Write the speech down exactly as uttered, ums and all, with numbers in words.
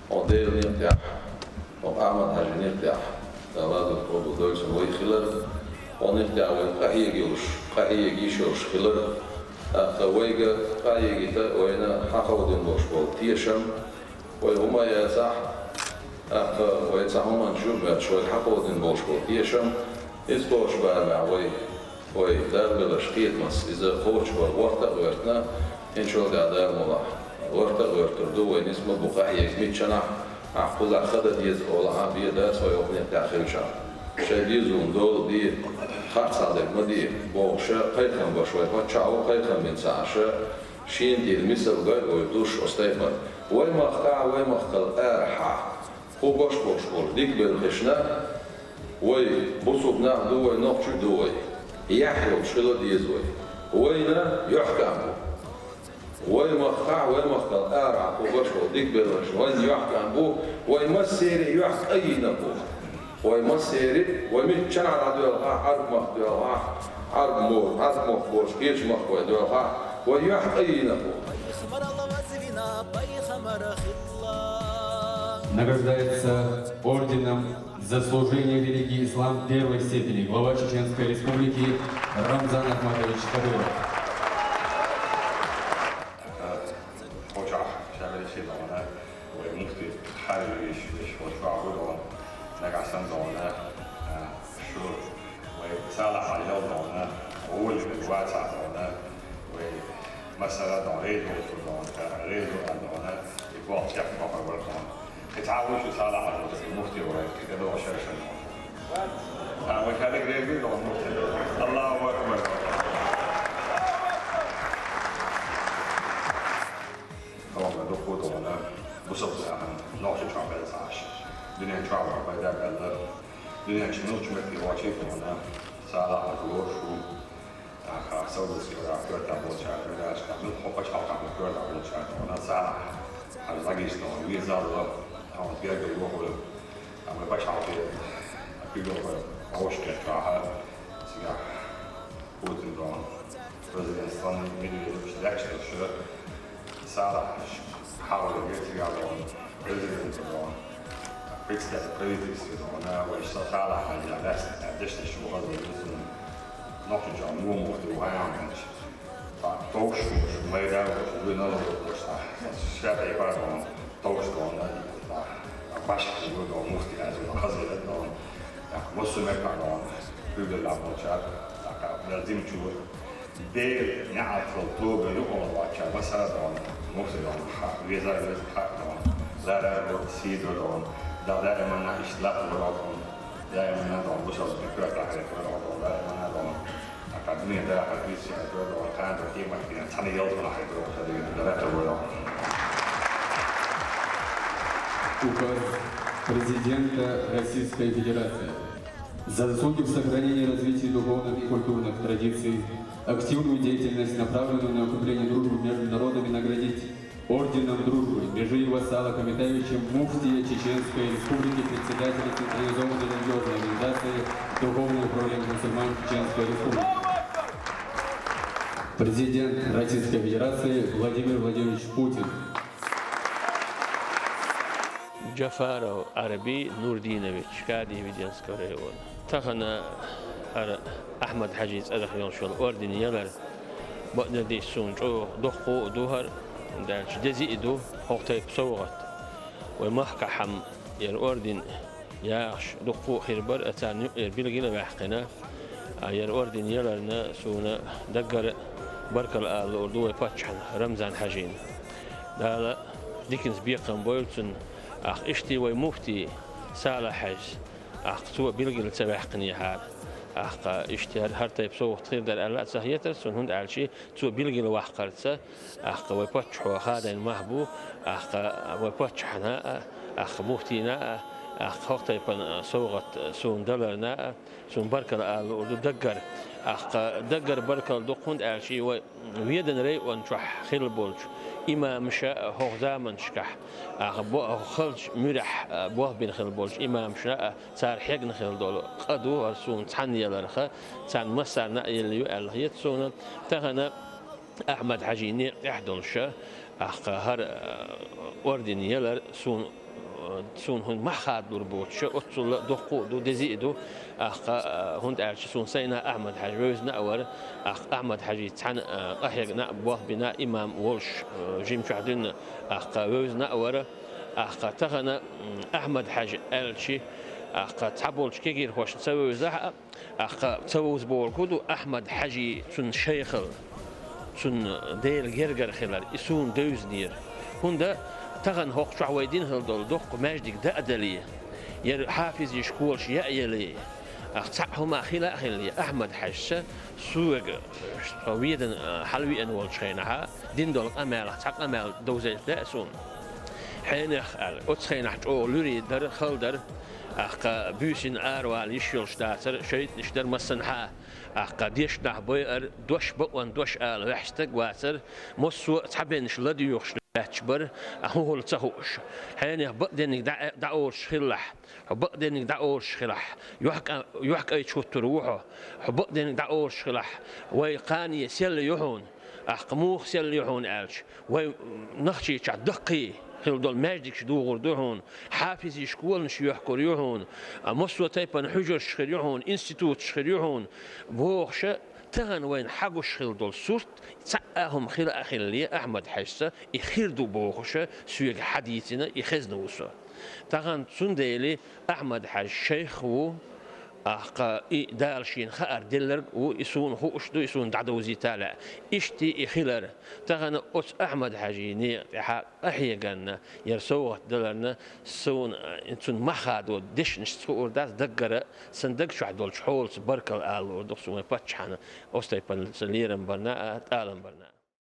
Хьо Делан некъа тӀехь, хьо Ахьмад-Хьажин некъа тӀехь, Дала лазар къобалдойла цунна, вай хилар, хьо некъа тӀехь вай къахьега йолуш, къахьега йиш йолуш хилар, тӀаккха вайга къахьегийта вайна хьакховдийна болуш болу тешам, вай хӀума а яцахь, тӀаккха вай цхьа хӀуманаш ю а моьттуш, вайга хьакховдийна болуш болу тешам, иза кхочуш барамехь вай, вай Дала белларш кхетамца иза кхочушбан гӀорта а гӀоьртина, иншалла, Дала мукъ лахь, гӀорта а гӀоьртур ду, вай нисма бу къахьега миччанахь, ахь кхузахь хан дан деза олахь а, бен дац вай хӀокху некъа тӀехь хилчахь. Шайн дезална дола де, харцахьа дерг ма де, бохуш, кхайкхам беш вай паччахь ву, кхайкхам бина ца Ӏаш, шена тӀера мисал гой вай душ оцу тайпана. Вай махкахь, вай махкал арахьа, хӀун беш болуш болу дика белхашна, вай бусулба нах ду вай, нохчий ду вай, яхь йолуш хила деза вай. Вайна юьхькӀам бу. Вай махкахь, вай махкал арахь хӀун беш болу дика белхаш вайна юьхькӀам бу, вай массеран а юьхь кӀайина бу. Вай массеран а, вай миччанхьа дӀадоьлхахь, Ӏарб махка доьлхахь, Ӏарб мо-, Ӏарб мохк боцуш кхечу махкахь вай доьлхахь, вай юьхь кӀайина бу. Награждается орденом «За служение в религии ислам» первой степени глава Чеченской Республики Рамзан Ахматович Кадыров. Кхочушбан шаберш ду вай муфти, хьарвиш виш вай чохь ву дона, нагахь санна дона, шу вай Салахь-Хьаьжа дона, гӀоле вай вацахь дона, вай массара а дона, реза ву шу дона, реза ву аьлла дона, и болх чекх бахар вара дона. И цхьа а ву шу Салахь-Хьаьжа, и муфти вара, и тӀедогӀу шершан дона. А вай хьалиг реза ву дона муфти. Аллаху акбар! Хьо ма дукха дона, бусалба нахана, нохчий чохь белла ца Ӏаш. Дуьнен чохь вара пайда белла. Дуьнен чу муьлхачу метте вахча а дона, Салахь-Хьаьжа лоруш ву. Аха, Саудовский Аравия коьртехь болчара, Ӏиракъехь, муьлхха пачхьалкхехь коьртехь болчара дона, Салахь-Хьаьжа дӀагича дона, веза а ло, хьо гергара вохура. Амма пачхьалкхе, куьйгалхой вовшахкхетчахьа, цигахь Путин дона, президент страны Медведев, уьш лаьтташ долуш, Салахь-Хьаьжа хьалха вара цигахь дона, президент дона, председатель правительства дона, вай Салахь-Хьаьжа лаьцна дешнаш ву хаза ву цунна, Нохчийчохь вон муфти ву хьан аьлча. Цхьа товш волуш, майда волуш, вуй налог волуш, цхьа шаьтӀе пардон, товш дона, цхьа башха вуй дона, муфти аьлла, хаза ву дона, массо а меттехь дона, куьйгаллехь болчара, тӀаккха Дала зимчура, Делан неӀалт хила тоба юкъа ваьлла вацчара, массара а дона, муфти дона, хьан веза а веза, хьан дона, лара а ло, сий а до дона, Дала даиманна иштта латта вара хьуна, даиманна дона, бусалба коьртехь хьекхара хьо дона, даиманна дона. Ака дуьне дахар виссина, догӀа кхана кемат дина, цхьана ялтана хьайдо, ца дина, дара ца войо. Указ президента Российской Федерации. За заслуги в сохранении и развитии духовных и культурных традиций, активную деятельность, направленную на укрепление дружбы между народами, наградить орденом Дружбы Межиева Сала Камитаевича, муфтия Чеченской Республики, председателя Централизованной религиозной организации Духовное управление мусульман Чеченской Республики. Президент Российской Федерации Владимир Владимирович Путин. Джафаров Арби Нурдинович, Кадиеведенского района. Тахана хӀара Ахьмад-Хьаьжин цӀарах йолуш йолу орден ялар, бакъдерг дийцича, суна чӀогӀа доккха а ду хӀара, даьлча деза а ду хӀокху тайпа совгӀат. Вай махкахь-м яра орден яхаш дуккха а хир бара, а царна юкъера билгал а ваьккхина, а яра орден яларна суна даггара баркалла ала луур ду вай паччахьна Рамзан-Хьаьжина. Дала диканца бекхам бойла цунна, ахь иштта вай муфти Салахь-Хьаьжас. Ахь цо билгал ца ваьккхинехьара. Ахь иштта хӀара тайпа совгӀат хир дара аьлла а ца хетара суна, хӀунда аьлча цо билгал ваккхарца, ахь вай паччахьо хадийна мах бу, ахь вай паччахьна а, ахь муфтийна а, ахь хӀокху тайпана совгӀат суна даларна а, суна баркалла ала луур ду даггара. Ахь даггара баркалла ду-кх, хӀунда аьлча вай Веданан район чохь хилла болчу имамаша а, хӀокху заманашкахь, ахь бо-, халчу муьрехь, а, болх бина хилла болчу имамашна а, цара хьегна хилла долу къа ду хӀара суна цхьанна яларх, царна массарна а елла ю аьлла хета суна. Тахана Ахьмад-Хьаьжин некъа тӀехь долуша, ахь хӀара, а, орден ялар суна Суна хӀунда мах хадалур боцуш, оццул доккха а ду, деза а ду, аккха, а, хӀунда аьлча суна сайна Ахьмад-Хьажа вевзина а вара, аккха Ахьмад-Хьажий цхьана, а, къахьегна а, болх бина а имам волуш, а, жимчохь дуьйна, аккха вевзина а вара, аккха тахана, м, Ахьмад-Хьажа аьлчи, аккха цхьаболчу кегийрхошна ца вевзахь а, Ахкха ца вовза бохург хӀун ду Ахьмад-Хьаьжий, цунна шайхал, цунна Делан гергара хилар, и суна девзинера. ХӀунда тахана хӀокху чохь вай дина хила долу доккха маьждиг даа дале, яра хьафизийн школаш яа яле, ахь цхьаъ хӀума хила а хилале, Ахьмад-Хьаьжас соьга, со Ведана, а, хьалавеана волчу хенахь, дина долу къамелах цхьа къамел довзийта лаьа суна. Хьенех аьлла, оцу хенахь чӀогӀа луьрий дара, хала дара, ахкха буьйсанна аравала йиш йолуш дацара, шайтӀанаш дара массанхьа, ахкха дешнаш байара, дош бакъонан дош ала ваьхьа стаг вацара, массо а цхьабеннаш ладоьгӀуш лаьтташ бара, а хӀун хуьлу ца хууш. Хьенех бакъдерниг дӀа-, дӀаолуш хилалахь, хьо бакъдерниг дӀаолуш хилахь, юьхькӀа-, юьхькӀайчу хӀуттур ву хьо, хьо бакъдерниг дӀаолуш хилахь, вай кхане селла ю хьуна, ахкха муха селла ю хьуна аьлча, вай Нохчийчохь даккхий хила долу маьждигаш дугӀур ду хьуна, хьафизийн школанаш йоьхкур ю хьуна, а, массо а тайпана хьуьжарш хир ю хьуна, институташ хир ю хьуна, бохуша, тахана вайна хьагуш хила долу сурт, цхьа а хӀума хила а хилале, Ахьмад-Хьаьжас и хир ду бохуша, соьга хьадийцина, и хезна ву со. Тахана цундела Ахьмад-Хьаьжа шайх ву, ахкха и Дала шена хаар делларг а ву, и суна хууш ду, и суна дӀадовзийта а лаьа. Иштта и хилар. Тахана оцу Ахьмад-Хьаьжин некъа тӀехь къахьегарна, яра совгӀат даларна, суна, э, цунна мах хадо дешнашца хуур дац, даггара сан даг чохь долчу хьолаца баркалла ала луур ду суна вайн паччахьна, оцу тайпана сан лерам барна а, тӀалам барна а.